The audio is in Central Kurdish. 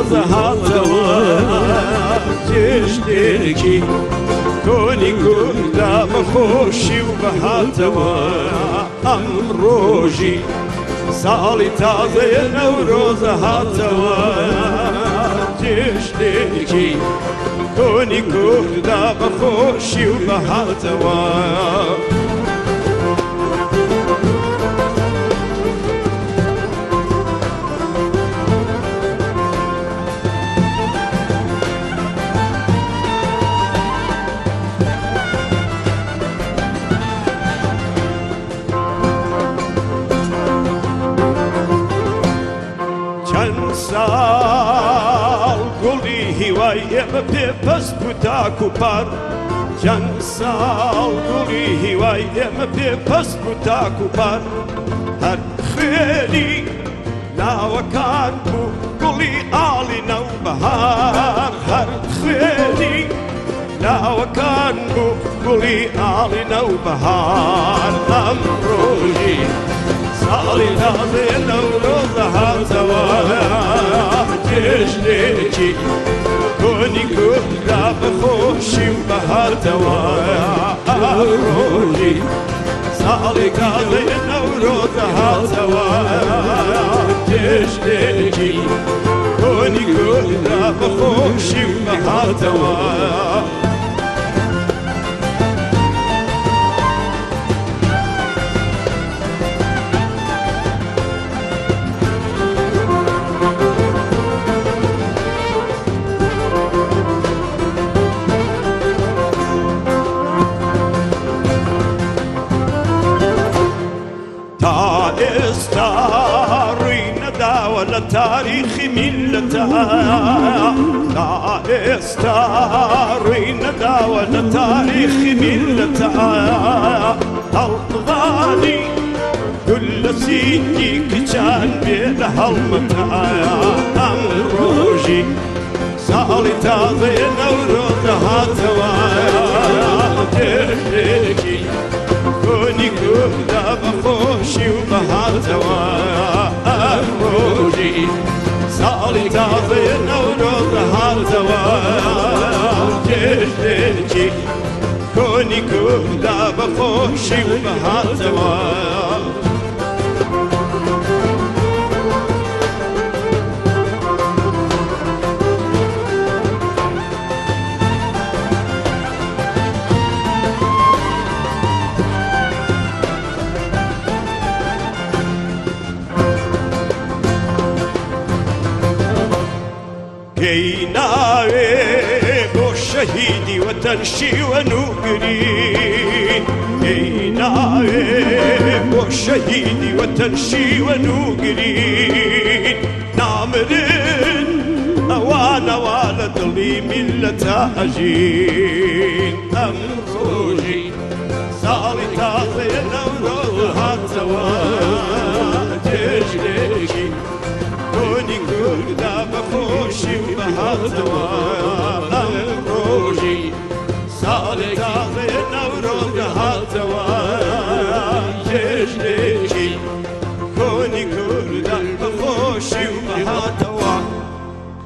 نەورۆزە هاتەوە، جێژنێکی کۆنی کوردە بە خۆشی و بەهاتەوە. ئەم ڕۆژی ساڵی تازەیە نەورۆزە هاتەوە، جێژنێکی کۆنی کوردە بە خۆشی و بەهاتەوە. چەند ساڵ گوڵی هیوای ئێمە پێ پەست بوو تاک و پار، چەند ساڵ گوڵی هیوای ئێمە پێ پەست بوو تاک و پار، هەر خوێنی لاوەکان بوو گوڵی ئاڵی نەوبەهار، هەر خوێنی لاوەکان بوو گوڵی ئاڵی نەوبەهار. ئەم ڕۆژی ساڵی تازەیە نەورۆزە هاتەوە، جێژنێکی کۆنی کوردە بە خۆشی و بەهاتەوە. ئەم ڕۆژی ساڵی تازەیە نەورۆزە هاتەوە، جێژنێکی کۆنی کوردە بە خۆشی و بەهاتەوە. تا ئێستا ڕووی نەداوە لە تاریخی میللەتە، تا ئێستا ڕووی نەداوە لە تاریخی میللەتە، هەڵقڵانی گوللە سینگی کچان بێ لە هەڵمەتە. ئەم ڕۆژی ساڵی تازەیە نەورۆزە هاتەوە، جێژنێکی کۆنی کوردە بە خۆشی و بەهاتەوە. ئەم ڕۆژی ساڵی تازەیە نەورۆزە هاتەوە، جێژنێکی کۆنی کوردە بە خۆشی و بەهاتەوە. پێی ناوێ بۆ شەهیدی وەتەن شیوەن و گرین، پێی ناوێ بۆ شەهیدی وەتەن شیوەن و گرین، نامرن ئەوانەوە لە دڵی میللەتە ئەژین. ئەم ڕۆژی ساڵی تازەیە نەورۆز هاتەوە، جێژنێکی کۆنی کوردە بە خۆشی و بەهاتەوە. ئەم ڕۆژی ساڵی تازەیە نەورۆز هاتەوە، جێژنێکی.